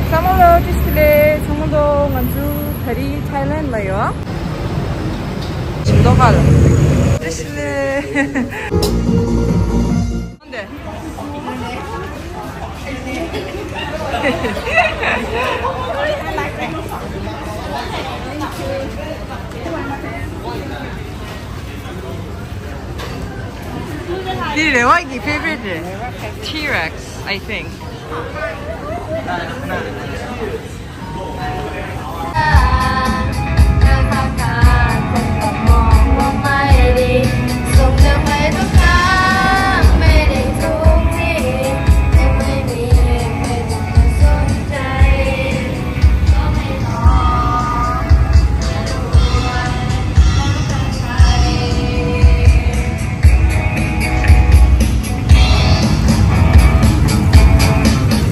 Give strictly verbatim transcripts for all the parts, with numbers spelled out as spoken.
ཚང་མ་ལ་བཀྲ་ཤིས་བདེ་ལེགས། ཚང་མ་ལ་ང་ཚོ་ད་རེས་ཐའི་ལན་ལ་ཡོད། ཇིམ་མདོ་ཁ་ལ། བཀྲ་ཤིས་བདེ་ལེགས། འདི་རེ་བ་གི་favorite རེད། T-Rex, I think.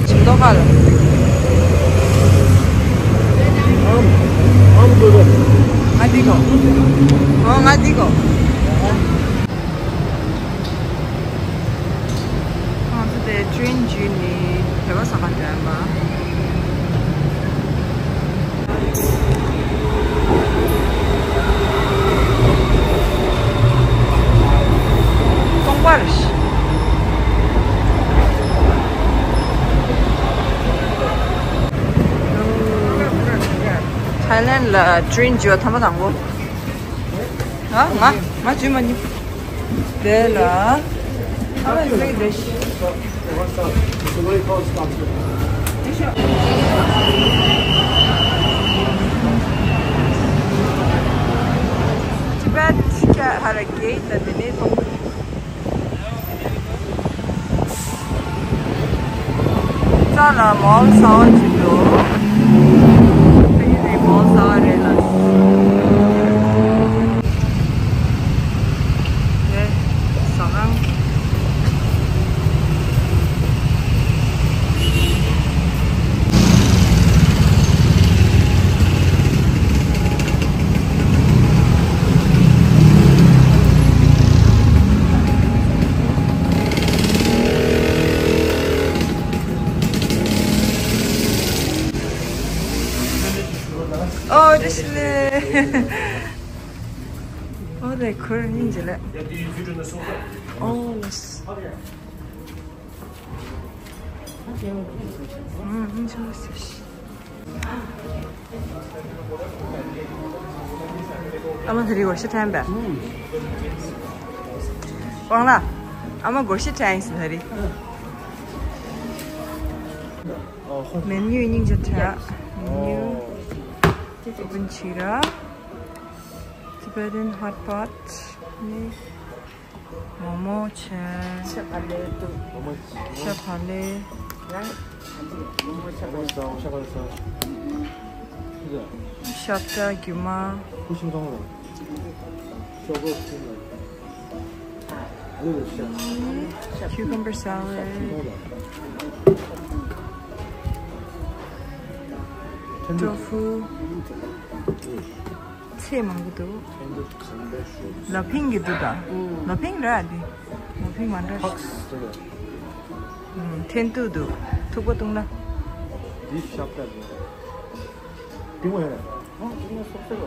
ཇིམ་མདོ་ཁ་ལ། ང་འདི་གོ། ཨོ་ང་འདི་གོ། ང་ཚོ་དེ་ཊེན་འཇུས་ནས་བོད་པ་ཟ་ཁང་འགྲོ་ཡ་མ། སྟོང་པར། ཐའི་ལན་ལ་ཊེན་འཇུ་བ་ཐོག་མ་དང་པོ། ཨ་ང་ང་འཇུ་མ་མྱོང་། དེ་ལ་ཨ་མ་ཟེར་གི་རེད། Tibet ཁ་ཧ་ར་གེ་ད་དེ་ནས་མཐོང་། རྩ་ལ་མོལ་གསར་བ་ཅིག་འདུག་ཕ་གི་ནས་མོལ་གསར་བ་རེད་ལ། དེ་ཟ་ཁང་། ཨོ་བཀྲ་ཤིས་བདེ་ལེགས། ཨོ་དེ་ཁོར་ཡིན་ཇི་ལེ། ཨོ་ལེས། ཨ་མ་ཡིན་ཆོག་ཟེར་ཤི། ཨ་མ་ད་རེས་སྒོར་གཞས་འཐེན་པས། དབང་ལགས། ཨ་མ་སྒོར་གཞས་འཐེན་ཡིན་ཟེར་ད་རེས། མེ་ནུ་སྙིང་རྗེ་འཐེན། མེ་ནུ། ཨོ་བན་ཆི་ར། Tibetan hot pot ནི། མོག་མོག་བྱས། ཤ་བག་ལེབ་འདུག་ཤ་བག་ལེབ། ཡང་། ཤ་བག་ལེབ་ཟ། ཤ་བག་ལེབ་ཟ། ཤ་བཀྲ་རྒྱུ་མ། ཁུ་ཤིང་ཐོང་ལ། ཤོག་བུ་ཤིང་ལ། ཨ་ལུ་ཤ། Cucumber salad. Tofu. ཚད་མང་པོ་འདུག་ལ་ཕིང་གི་འདུག་ད། ལ་ཕིང་རེད་འདི། ལ་ཕིང་མ་འདྲ། ཐན་ཏུ་འདུག་ཐུག་པ་བཏུང་ན། འདི་ཤ་བཀྲ་འདུག་ཏིང་མོ་ཡོད་རེད། ཨོ་ཏིང་མོ་སོག་སོག་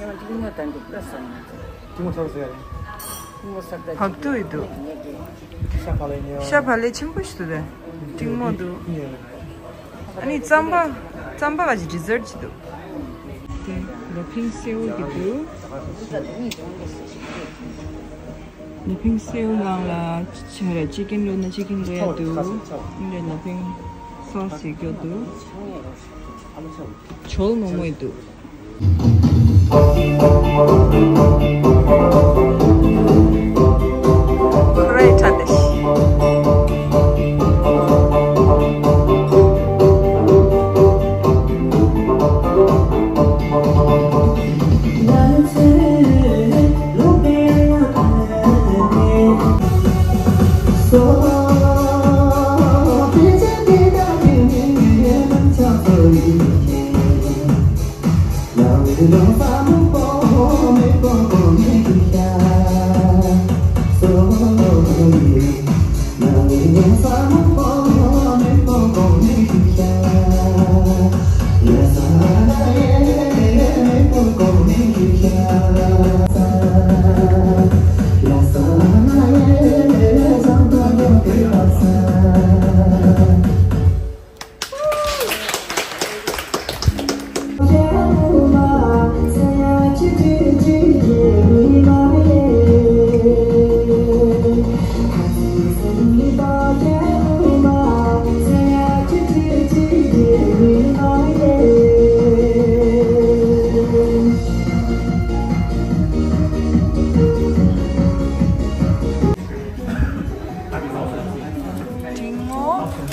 ཡང་ཏིང་མོ་དང་འདུག་ད་སོང་ན། ཏིང་མོ་སོག་སོག་ཡ་རེད། ཏིང་མོ་སོག་ད་བག་ཏུ་ཡི་འདུག་ཤ་བག་ལེབ་ཉོ། ཤ་བག་ལེབ་ཆེན་པོ་ཞིག་འདུག་ད། ཏིང་མོ་འདུག་ཨ་ནི་རྩམ་པ། རྩམ་པ་ག་ཅིག་ཌི་ཛར་ཅིག་འདུག་དེ་ལ་ཕིང་སེའུ་གི་འདུག་ལ་ཕིང་སེའུ་ནང་ལ་ཆ་ར་ཅི་ཀིན་བླུགས་ན་ཅི་ཀིན་བླུགས་ཡ་འདུག་ཨིན་ལ་ལ་ཕིང་སོ་སི་ཡི་སྐྱོ་འདུག་ཇོལ་མོག་མོག་ཡི་འདུག Great tradish.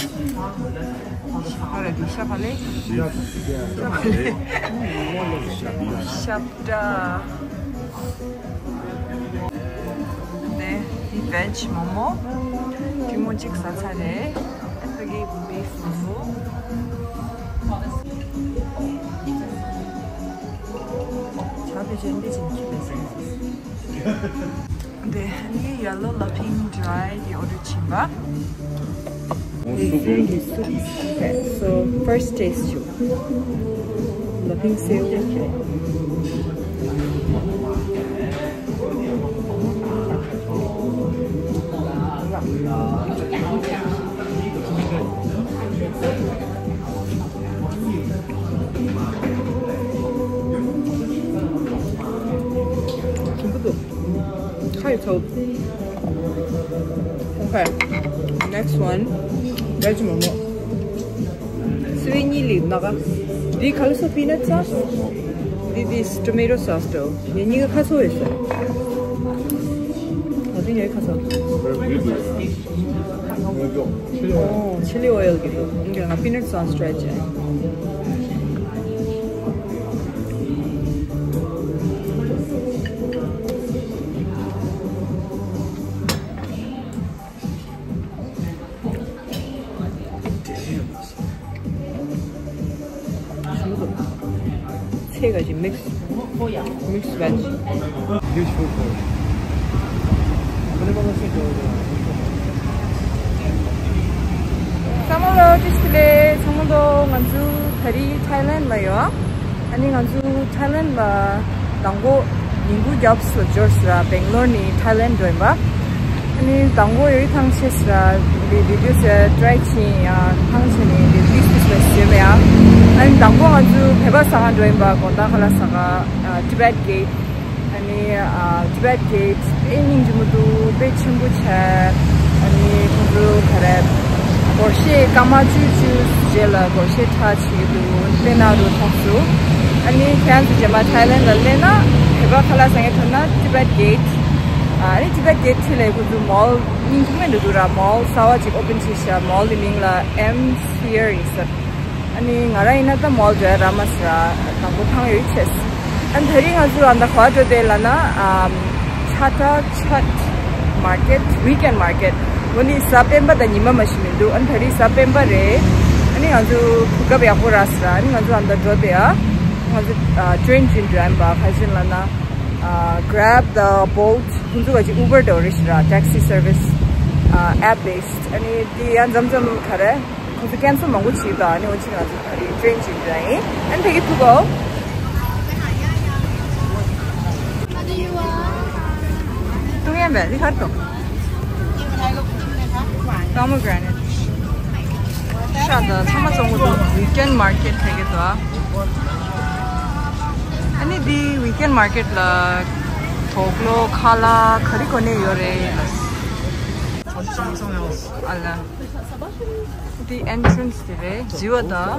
ཤ་ཁ་ར་དེ་ཤ་ཕ་ལེ། ཤ་ཕ་ལེ། ཤ་བཀྲ། ནས་འདི་བེཇ་མོ་མོ། ཐུན་མོང་གཅིག་ཟ་ཚར་རེད། ཨ་ཕ་གི་བིཕ་མོ་མོ། ཇ་དེ་ཅན་དེ་ཅན་ཁྱི་ལས་ཟིན། འདི་ནི་ཡེ་ལོ་ལ་ཕིང་ཌ་རའི་གི་ཨོ་ཌར་ཕྱིན་པ། This drink is soup set, so first taste you. ལ་ཕིང་སེའུ། ཁ་ཡི་ཚོ། Okay, next one. བེཇ་མོ་མོ། སི་ཝི་ནི་ལི་ན་ག། འདི་ཁ་ལ་སོ་པི་ནཊ་སོ་སི། འདི་འདི་ཊོ་མེ་ཊོ་སོ་སི་དོ། ཡ་གཉིས་ཀ་ཁ་སོ་ཡོད་ས། ཨོ་དེ་ཡ་ཁ་སོ། ཨོ་ཆི་ལི་ཨོ་ཡལ་གི་འདུག་ང་པི་ནཊ་སོ་སི་ཊ་རའི་བྱས། ཚེ་ག་ཅིག་མིག་སི། མིག་སི་བེཇ། ཚང་མ་ལ་བཀྲ་ཤིས་བདེ་ལེགས། ཚང་མ་ལ་ང་ཚོ་ད་རེས་ཐའི་ལན་ལ་ཡོད། ཨ་ནི་ང་ཚོ་ཐའི་ལན་ལ་མདང་དགོང་ཉིན་གུང་རྒྱབ་སུ་འབྱོར་སོང་ར། སྦེང་ལོར་ནས་ཐའི་ལན་འགྲོ་ཡིན་པ། ཨ་ནི་མདང་དགོང་ཡོད་ཐང་ཆད་སོང་ར། འདི་བི་ཌིའོ་ཟེར་ཊ་རའི་བྱས་ཡ་ཐང་ཆད་ནས་འདི་ཊི་སི་སི་ལ་ཞེས་མེད་ཡ། ཨ་ནི་མདང་དགོང་ང་ཚོ་བོད་པ་ཟ་ཁང་འགྲོ་ཡིན་པ། དགོང་དག་ཁ་ལག་ཟ་ཁང་ཨ་ཊི་བེཊ་གེ་ཊི། ཨ་ནི་ཨ་ཊི་བེཊ་གེ་ཊི་དཔེ་སྙིང་རྗེ་མོ་འདུག་དཔེ་ཆེན་པོ་བྱས། ཨ་ནི་ཁོང་ཚོ་ག་རེ་སྒོར་གཞས་སྐར་མ་བཅུ་བཅུ་རྗེས་ལ་སྒོར་གཞས་འཁྲབ་བྱེད་ཀྱི་འདུག་དཔེ་ནང་དུ་མཐོང་སོང་། ཨ་ནི་ཁྱེད་རང་ཚོ་རྗེས་མ་ཐའི་ལན་ལ་སླེབས་ན་བོད་པ་ཁ་ལག་ཟ་མཁན་ཐོན་ན་ཊི་བེཊ་གེ་ཊི། ཨ་ནི་ཊི་བེཊ་གེ་ཊི་འཁྲིས་ལ་ཁོང་ཚོ་མོལ་སྙིང་རྗེ་མོ་འདུག་ར། མོལ་གསར་བ་ཅིག་ཨོ་པན་བྱས་ཤག་མོལ་དེ་མིང་ལ་ཨེམ་སི་ཡར་ཡིན་ས། ཨ་ནི་ང་རང་ཡིན་ན་ད་མོལ་འགྲོ་ཡ་རག་མ་སོང་ར། དང་པོ་ཐང་ཡོད་ཆེས། ཨ་ནི་ད་རིང་ང་ཚོ་ཨ་ད་ག་པར་འགྲོ་བསྡད་ལབ་ན། ཨམ། ཆ་ཏ་ཆད་མར་ཀེཊ། ཝིག་ཨེན་མར་ཀེཊ། འོ་ནི་གཟའ་སྤེན་པ་དང་ཉི་མ་མ་ཞིག་མི་འདུག་ཨ་ནི་ད་རིང་གཟའ་སྤེན་པ་རེད། ཨ་ནི་ང་ཚོ་གོ་སྐབས་ཡག་པོ་རག་སོང་ར། ཨ་ནི་ང་ཚོ་ཨ་ད་འགྲོ་བསྡད་ཡ། ང་ཚོ་ཨ་ཊེ་རེན་བྱས་འགྲོ་ཡིན་པ། ག་རེ་བྱས་ལབ་ན། ཨ་གྷ་རེབ་དང་བོལཊ་ཁོང་ཚོ་ག་ཅིག་ཨུ་བར་འདྲ་བོ་རེད་ཤག་ར། ཊེག་སི་སར་བིས་ཨ་ཨེབ་བེ་སི། ཨ་ནི་དེ་ཡང་མཚམས་མཚམས་ག་རེ། ཁོ་ཚོ་ཀེན་སལ་མང་པོ་བྱེད་པ། ཨ་ནི་འོ་ཅི་ང་ཚོ་ད་རེས་ཊེ་རེན་བྱས་འགྲོ་ཡིན། ཨ་ནི་ཕ་གི་ཐུག་གོ། ཏུང་ཡན་པས་འདི་གར་ཏོ། པོ་མོ་གྷ་རེ་ནེཊ། ཤ་ད་ཚང་མ་བཙོང་གི་འདུག་ཝིག་ཨེན་མར་ཀེཊ་ཕ་གི་ཏོ། ཨ་ནི་འདི་ཝིག་ཨེན་མར་ཀེཊ་ལ་དུག་ལོག་ཁ་ལག་ག་རེ་གོ་གནས་ཡོད་རེད་ལ། ཨ་ལ། འདི་ཨེན་ཊི་རན་སི་དེ་རེད། བརྫི་བ་དང་།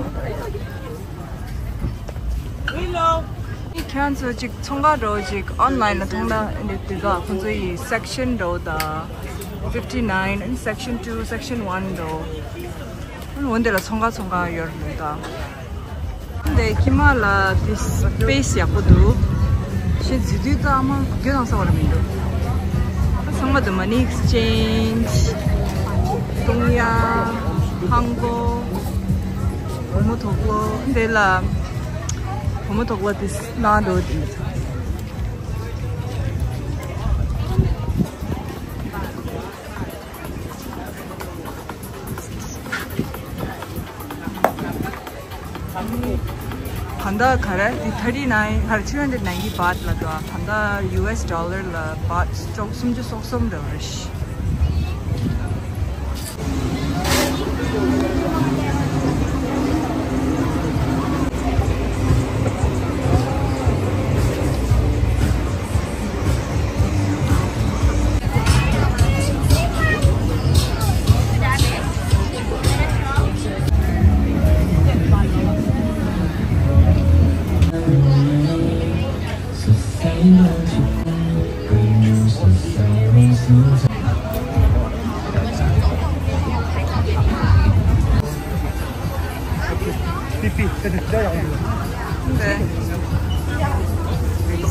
ཁྱེད་ཚོ་ཅིག་ཚོང་ཁང་འདྲ་བོ་ཅིག་ཨོན་ལའིན་ལ་མཐོང་ན་འདི་འདི་ག་ཁོང་ཚོ་ཡི་སེག་ཤན་འདྲ་བོ་དང་། ཕིབ་ཊི་ནའིན། སེག་ཤན་ཊུ། སེག་ཤན་ཝན་འདྲ་བོ། འོན་ཏེ་ལ་ཚོང་ཁང་ཚོང་ཁང་ཡོད་རེད་ད། འདི་ཁྱི་མ་ལ་དེ་སི་པེ་སི་ཡག་པོ་འདུག་ཤི་ཛི་དུས་ད་ཨ་མ་གུ་གེ་དང་ས་བར་མི་འདུག་ཚང་མ་འདུག་མ་ནི་ཨེག་སི་ཅེན་ཇི། ཏུང་ཡ། ཧང་གོ། བུ་མོ་དུག་ལོག་འདི་ལ། བུ་མོ་དུག་ལོག་དེ་སི་ན་འདུག་དེ། ད་ལྟ་ག་རེ་འདི་ཐར་ཊི་ནའིན་ཧར་ཐི་རི་ཧན་ཌེཌ་ནའིན་ཊི་བྷཊ་ལ་འདུག་ད་ལྟ་ཡུ་ཨེས་ཌོ་ལར་ལ་བྷཊ་སུམ་ཅུ་སོ་གསུམ་འདྲ་བོ་རེད།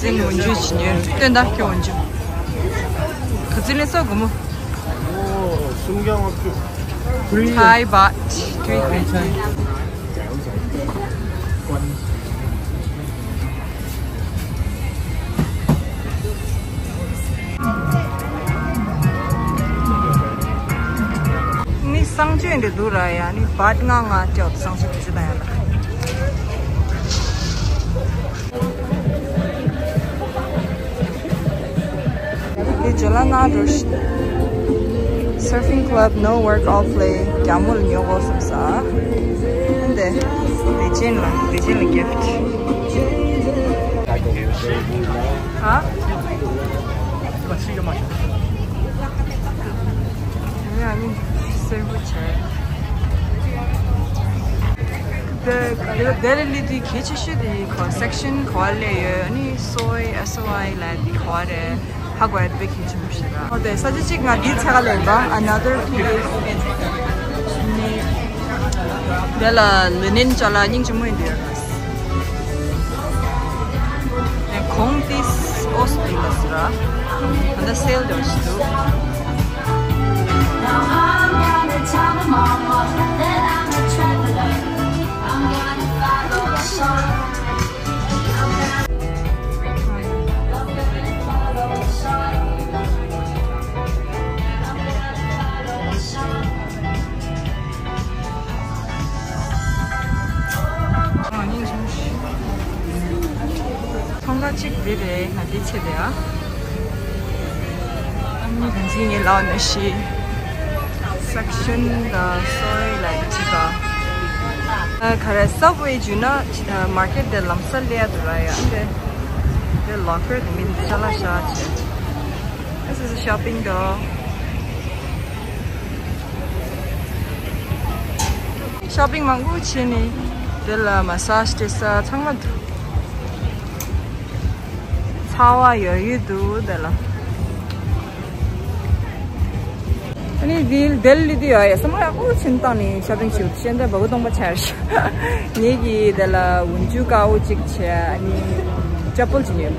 ཟིན་འོན་ཇུ་ཇི་ཉོས་སྟོན་ད་ཁྱོད་འོན་ཇུ། ག་ཚོད་ལེན་སོགས་སྒོར་མོ། Thai baht three fifty. ནི་གསང་སྤྱོད་འདི་འདུག་ར་ཡ། ནི་བཱཊ་ལྔ་ལྔ་སྤྲད་གསང་སྤྱོད་དེ་ཚོ་ད་ཡ་ལ། འདི་ཇོ་ལ་ན་རུ་ཤི། Surfing club, no work, all play. རྒྱ་མོ་ལ་ཉོ་དགོས་བསམ་ས། འདི་བདེ་ཆེན་ལ་བདེ་ཆེན་ལ་གིཕ་ཊི། ཧ། ཡ་ནི་སེར་པོ་བྱས། དེ་དེ་ལས་དེ་གལ་ཆེ་ཤོས་དེ་གོ་སེག་ཤན་ག་པར་སླེབས་ཡོད། ཨ་ནི་སོའི་ཨེས་ཨོ་ཨའི་ལ་དེ་ག་པར་རེད། ཧ་གོ་ཡ་དཔེ་གལ་ཆེན་པོ་ཞིག་རེད། ཨོ་དེ་ས་ཆ་གཅིག་ང་དེའི་ཚད་ཀ་ལེན་པ། Another two days. དེ་ལ་ལི་ནན་ཅ་ལག་སྙིང་རྗེ་མོ་ཡིན་འདུག་ཡ། གོང་དེ་ཨོ་སི་ཊི་ལ་ཟེར་ར། ད་ལྟ་སེལ་འདྲ་ཞིག་འདུག་ཚོང་ཁང་གཅིག་འདི་རེད། ང་འདི་ཆེད་དེ་ཨ། ཨ་ནི་གང་ཅི་ངའི་ལག་ན་ཤི། སེག་ཤན་དང་སོའི་ལ་ཅི་དང་། ཨ་ག་རེ་སབ་ཝེ་བརྒྱུད་ན་མར་ཀེཊ་དེ་ལམ་སང་སླེབས་ཡ་འདུག་ར་ཡ། འདི་འདི་ལོ་ཀར་དེ་མིན་ཅ་ལག་བཞག་བྱས། This is a shopping though. ཤོ་པིང་མང་པོ་བྱས་ནས་དེ་ལ་མ་སཱ་ཇི་སྤྲད་ས་ཚང་མ་འདུག་ཚ་བ་ཡོད་ཡོད་འདུག་དེ་ལ། ཨ་ནི་དེ་ལྡི་ལི་དུ་ཡོད་ཡ་བསམ་བློ་ཡག་པོ་བྱས་བཏང་ནས་ཤོ་པིང་བྱས། ཤེས་ད་འབའ་གུ་སྟོང་པ་ཆགས་ཤག་ངེད་ཀྱིས་དེ་ལ་འོན་ཇུ་དཀར་པོ་གཅིག་བྱས། ཨ་ནི་ཅ་པལ་གཅིག་ཉོས་པ།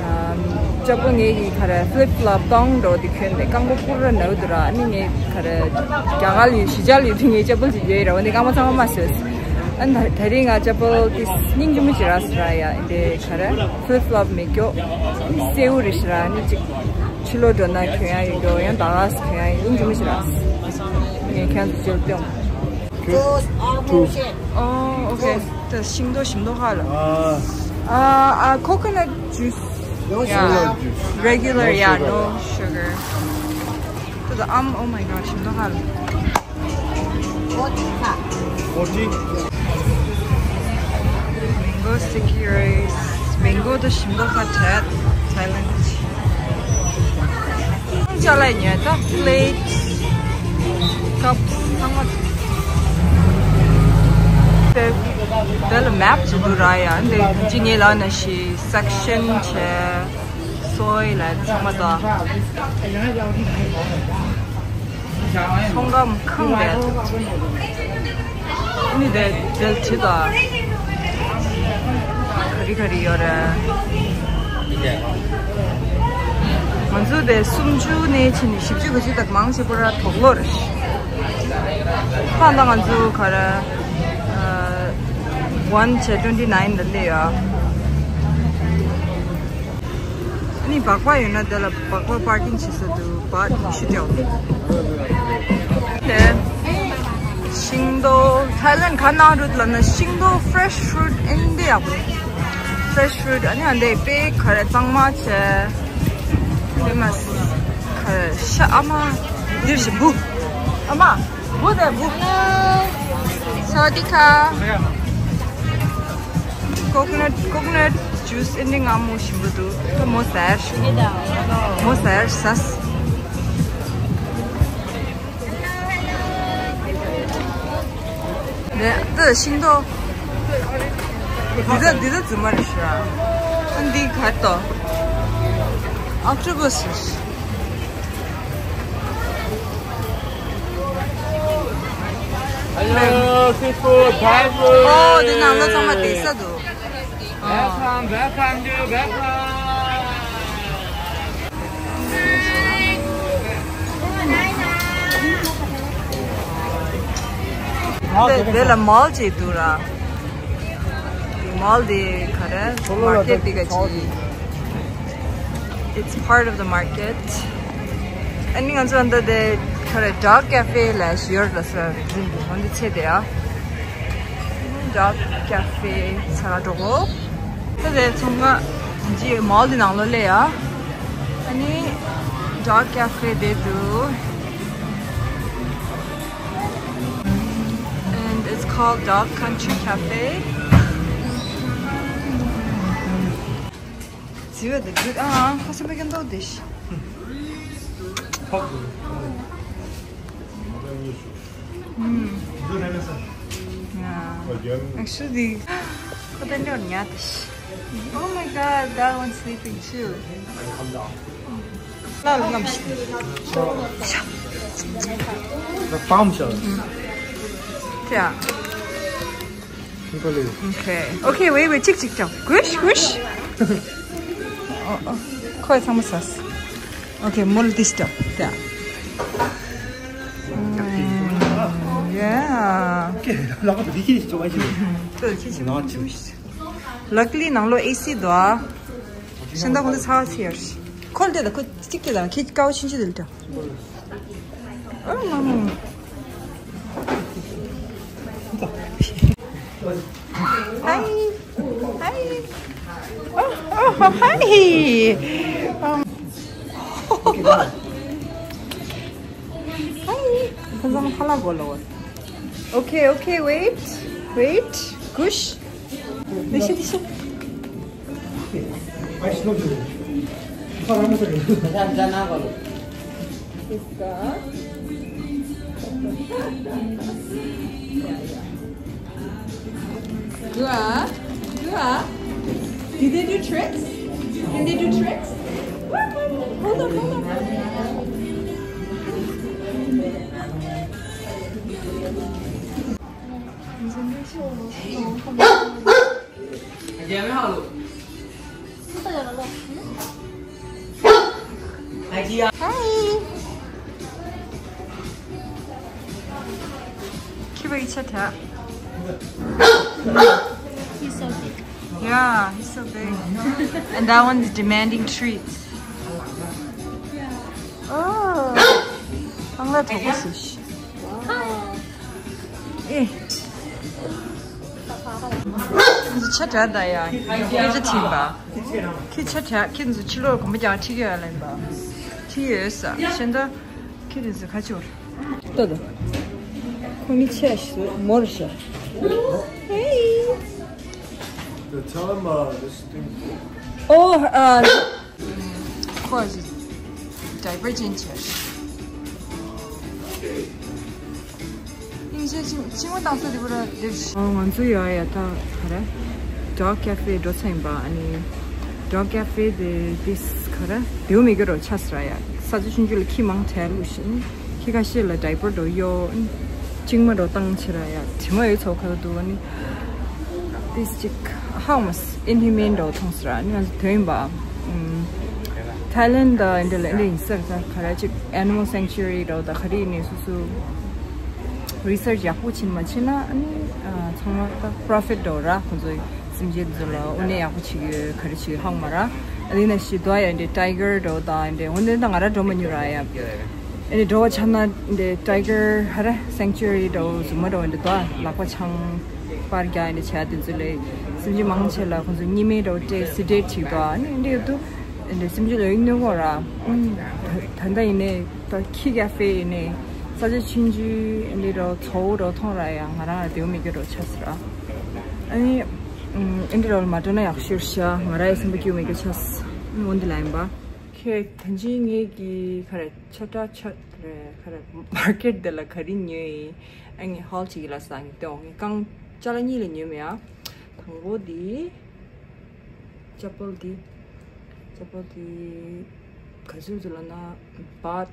ཨམ། ཅ་པལ་ངེད་ཀྱིས་ག་རེ་ཕི་ལིབ་ཕི་ལོབ་སྟོང་འདྲ་བོ་དེ་གྱོན་ནས་རྐང་པ་ཕུར་ར་ན་འདུག་ར། ཨ་ནི་ངས་ག་རེ་རྒྱ་གར་ལ་ཡོད་གཞིས་ཆགས་ལ་ཡོད་དུས་ངས་ཅ་པལ་ཅིག་ཡོད་ར་བ། འདི་རྐང་པ་ཚང་མ་མ་བཟོས། ཨ་ནི་ད་དེ་རིང་ང་ཅ་པལ་དེ་སྙིང་རྗེ་མོ་ཅིག་རག་སོང་ར་ཡ། འདི་ག་རེ་ཕི་ལིབ་ཕི་ལོབ་མེད་རྒྱུ། ཨ་ནི་སེའུ་རེད་ཤག་ར། ཨ་ནི་ཅིག་ཕྱི་ལོགས་འགྲོ་ན་གྱོན་ཡ་ཡོད་རྒྱུ། ཡང་ད་ག་སེ་གྱོན་ཡ་ཡོད། སྙིང་རྗེ་མོ་ཅིག་རག་སོང་། ངས་ཁྱེད་ཚོ་ཅིག་སྟོན། Juice, apple juice. Oh, okay. ད་ཤིང་ཏོག་ཤིང་ཏོག་ཁ་ལ། Ah. Uh, uh, coconut juice. No sugar. Yeah. Regular, no sugar. Yeah, no sugar. To the um, oh my god, ཤིང་ཏོག་ཁ་ལ། Forty. Forty. Mango sticky rice. Mango དང་ཤིང་ཏོག་ཁ་བྲལ། Thailand. ཅ་ལག་ཉོས། ད་plates, cups ཚང་མ། དེ་དེ་ལ་མེབ་ཅིག་འདུག་ར་ཡ། འདི་ཅི་ངའི་ལག་ན་ཤི་section བྱས། སོའི་ལ་ཚང་མ་ད། ཚོང་ཁང་ཁང་རེད། ཨ་ནི་དེ་དེ་ཅི་ད། ག་རེ་ག་རེ་ཡོད་རེད། ང་ཚོ་དེ་སུམ་ཅུ་ནས་ཕྱིན་ནས་བཞི་བཅུ་ག་ཅི་དང་མང་ཆེ་པོ་ར་དོག་ལོ་རེད། ད་ལྟ་ང་ཚོ་ག་རེ་one བྱས་twenty nine ལ་སླེབས་ཡོད། ཨ་ནི་སྦག་སྦག་ཡོད་ན་དེ་ལ་སྦག་སྦག་པར་ཀིང་བྱེད་ས་འདུག་བཱཊ་ཉི་ཤུ་སྤྲད་འོང་། དེ་ཤིང་ཏོག Thailand ག་ནང་རུ་ལབ་ན་ཤིང་ཏོག་fresh fruit ཨེ་འདི་ཡག་པོ་རེད། Fresh fruit ཨ་ནི་ཨ་འདི་དཔེ་ག་རེ་གཙང་མ་བྱས། དེ་མ་ག་རེ་ཤ་ཨ་མ་འདིར་ཞིག་བུ་ཨ་མ། བུ་དེ་བུ། Hello. Sawadee-khap. Coconut, coconut juice ཨེ་འདྲ་མངར་མོ་ཞིམ་པོ་འདུག་ད་མོ་ཟས། མོ་ཟས་ཟས། ནས་འདི་ཤིང་ཏོག་འདི་ད་འདི་ད་རྫུན་མ་རེད་ཤག་ཨ་འདི་ག་ཏོ་octopus རེད། Hello, seafood, Thai food. ཨོ། འདི་ནང་ལོ་ཚང་མ་བསྡད་ས་འདུག Welcome, welcome, dear, welcome. དེ་དེ་ལ་མོལ་ཅིག་འདུག་ར། མོལ་དེ་ག་རེ། མར་ཀེཊ་དེ་ག་ཅིག It's part of the market. ཨ་ནི་ང་ཚོ་འདི་དེ་ག་རེ། Dog Cafe ལ་ཞིག་ཡོད་ལ་ས་འཛིན་འདུག་འོན་ཏེ་ཆེ་དེ་ཡ། Dog Cafe ས་ལ་འགྲོ་གོ། ད་དེ་ཚང་མ་ཇི་མོལ་དེ་ནང་ལོ་ལེ་ཡ། ཨ་ནི་Dog Cafe དེ་འདུག And it's called Dog Country Cafe. See what the good. Ah, how some can do this? Mm. Yeah. Actually, the. Oh my God, that one's sleeping too. ལ་ལ་ངམ་ཤི། The palm shell. Yeah. Okay. Okay, wait, wait, ཅིག་ཅིག་ཅང་། Gush, gush. ཁོས་ཚང་མ་ཟས། Okay, མོལ་དེ་སྟབས། Yeah. Yeah. Okay, ལག་པ་དེ་ཁྱེར་ཅོག་ཨ་ཞིག་ལག་ཅིག Luckily ནང་ལོ་ཨེ་སི་འདུག་ཨ། ཤིན་ཏུ་ཁོང་ཚོ་ཚ་བ་ཆེ་ཡར་ཤི། ཁོལ་དེ་ལ་ཁོ་གཅིག་དེ་ལ་ཁྱི་ཀའོ་ཆུན་ཆུ་དེ་ལ་ཏྲ། ཨ་མ་མ། Hi. Hi. Oh, oh, hi. Um, hi. ཁོང་ཚང་ཁ་ལག་གོ་ལ་བ། Okay, okay, wait. Wait. Gush. This is. Gua, gua. Did they do tricks? Can they do tricks? Hold on, hold on. Hi. He's so big. Yeah, he's so big. And that one's demanding treats. Oh. ཨང་ལ་ཐོག་པོ་སུ་ཤི། ཨེ། ཁྱེད་ཚོ་ཆ་དྲག་ད་ཡ། ཁྱེད་ཚོ་ཁྲིད་པ། ཁྱེད་ཆ་དྲག་ཁྱེད་ཚོ་ཕྱི་ལོགས་གོམ་པ་རྒྱག་ཁྲིད་ཡོད་ལེན་པ། ཁྲིད་ཡོད་ས་ཤེས་ད། ཁྱེད་ཚོ་ཁ་ཆོར། ལྟོས་དང་། ཁོ་མི་ཆེ་ཤི་མོར་ཤ། Hey. Tell him uh, this thing. Oh, uh, ཁོ་ཨ་ཅི་ཌའི་པར་ཅེན་ཇི་བྱས། ཡིན་ཤེས་ཅིང་ཅིང་བ་དང་ས་དེ་བུ་ར་དེ་བཞིན། ང་ཚོ་ཡ་ཡ་ད་ག་རེ། Dog Cafe འགྲོ་ཚར་ཡིན་པ། ཨ་ནི་Dog Cafe དེ་དེས་ག་རེ་དེའུ་མི་དགོས་རོགས་ཆ་སྲ་ཡ། ས་ཆ་ཆུང་ཆུང་ལ་ཁྱི་མང་དྲགས་ལུགས་བཞིན། ཁྱི་ཁ་ཤས་ལ་ཌའི་པར་འགྲོ་གཡོ། གཅིག་མ་འགྲོ་བཏང་ཕྱིར་ཡ་དྲི་མ་ཡོད་ཚོ་ཁ་འདུག་ནི། དེས་གཅིག་ཧ་མ་ཨིན་ཧི་མེན་འགྲོ་མཐོང་སྲ། ནི་ང་ཚོ་དོན་ཡིན་པ། ཐའི་ལེན་ད་འདི་ལ་འདི་ཡིན་ས་རེད་ས། ག་རེ་གཅིག་ཨེ་ནི་མལ་སེང་ཅུ་རི་འགྲོ་ད་ག་རེ་ཡིན་ནི་སུ་སུ་རི་སར་ཆི་ཡག་པོ་བྱིན་མ་བྱིན་ན་ནི་ཚང་མ་ད་པྲོ་ཕིཊ་འགྲོ་ར། ཁོང་ཚོ་སེམས་ཅན་ཚོ་ལ་དབུ་ནས་ཡག་པོ་བྱེད་ཀྱི་ཡོད་ག་རེ་བྱེད་ཀྱི་ཧ་མ་ར། ཨ་ནི་ན་ཤི་དོ་ཡ་འདི་ཊའི་གར་འགྲོ་ད་འདི་འོ་འདི་ད་ང་ར་འགྲོ་མ་མྱོང་ར་ཡ། ཨ་ནི་འགྲོ་བ་ཆ་ན་འདི་ཊའི་གར་ཧ་ར་སེང་ཅུ་རི་འགྲོ་ཟུ་མ་འགྲོ་འདི་དོ་ལག་པ་འཆང་པར་རྒྱག་འདི་བྱ་དེ་ཚོ་ལས་སེམས་ཅན་མང་ཆེ་ལ་ཁོང་ཚོ་གཉིད་མེད་འགྲོ་སྟེ་སི་ཌེ་ཊི་བྱེད་དོ། ཨ་ནི་འདི་ཡོད་དུ་འདི་སེམས་ཅན་ལ་ཡིན་ནོ་གོ་ར། ད་ད་ལྟ་ཡིན་ནའི་ད་ཁྱི་ཀ་ཧྥེ་ཡིན་ནའི་ས་ཆ་ཆུང་ཆུང་འདི་རོ་ཚོ་བོ་རོ་མཐོང་ར་ཡ་ང་རང་ལ་དེའུ་མི་དགོས་རོ་ཆ་སྲ། ཨ་ནི་འདི་རོ་ལ་མ་འགྲོ་ན་ཡག་ཤོས་ཤ། ང་ར་ཡི་སེམས་པ་སྐྱིད་མི་དགོས་ཆ་སྲ། འོ་འདི་ལ་ཡིན་པ། ཁྱེད་ད་ཅི་ངེད་ཀྱི་ག་རེ་ཆ་ཏྲ་ཆ་རེ་ག་རེ་མར་ཀེཊ་འདི་ལ་ག་རེ་ཉོས་ཡིན། ཨ་ངས་ཧོལ་བྱེད་ཀྱི་ལ་ས་ངས་སྟོན་འོང་། ངས་རྐང་ཅ་ལག་གཉིས་ལ་ཉོས་མེད་ཨ། དང་པོ་འདི། ཅ་པལ་འདི། ཅ་པལ་འདི་ག་ཚོད་ཚོད་ལབ་ན་བཱཊ་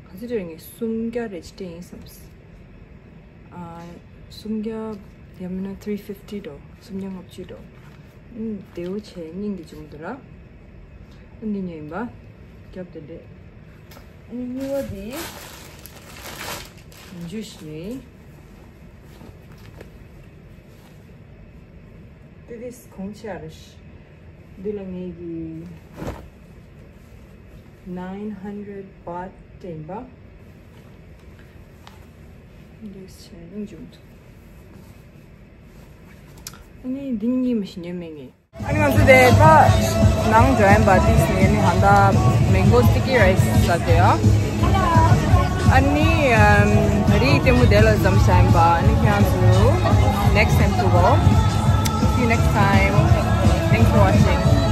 ག་ཚོད་རེད། ངས་སུམ་བརྒྱ་རེ་ཅིག་སྤྲད་ཡིན་བསམ། སུམ་བརྒྱ་ཡང་མིན་ན་three fifty འགྲོ། སུམ་བརྒྱ་ལྔ་བཅུ་འགྲོ། ཨུམ། བདེ་བོ་བྱས་སྙིང་གི་བྱུང་འདུག་ར། ཨ་ནི་ཉོས་ཡིན་པ། རྒྱབ་དེ་འདྲས། ཨ་ནི་གཉིས་པ་དེ། འཇུ་ཤེས། དེ་དེ་གོང་ཆེ་རེད། འདི་ལ་ངེད་ཀྱི་nine hundred baht དྲན་པ། འདི་ཆེ་ཡིན་འཇུ་འདུག་ཨ་ནི་འདི་གཉིས་མི་ཤེས་ཉོས་མེད་ངས། ཨ་ནི་ང་ཚོ་དེ་ད་ནང་འགྲོ་ཡིན་པ། དེ་ནས་ནི་ཧ་ད་mango sticky rice ཟ་དེ་ཡ། ཨ་ནི་ཨམ་རི་ལྟད་མོ་དེ་ལ་འཛོམས་ཤ་ཡིན་པ། ཨ་ནི་ཁྱེད་རང་ཚོ་next time ཐུག་གོ། See you next time. Thanks for watching.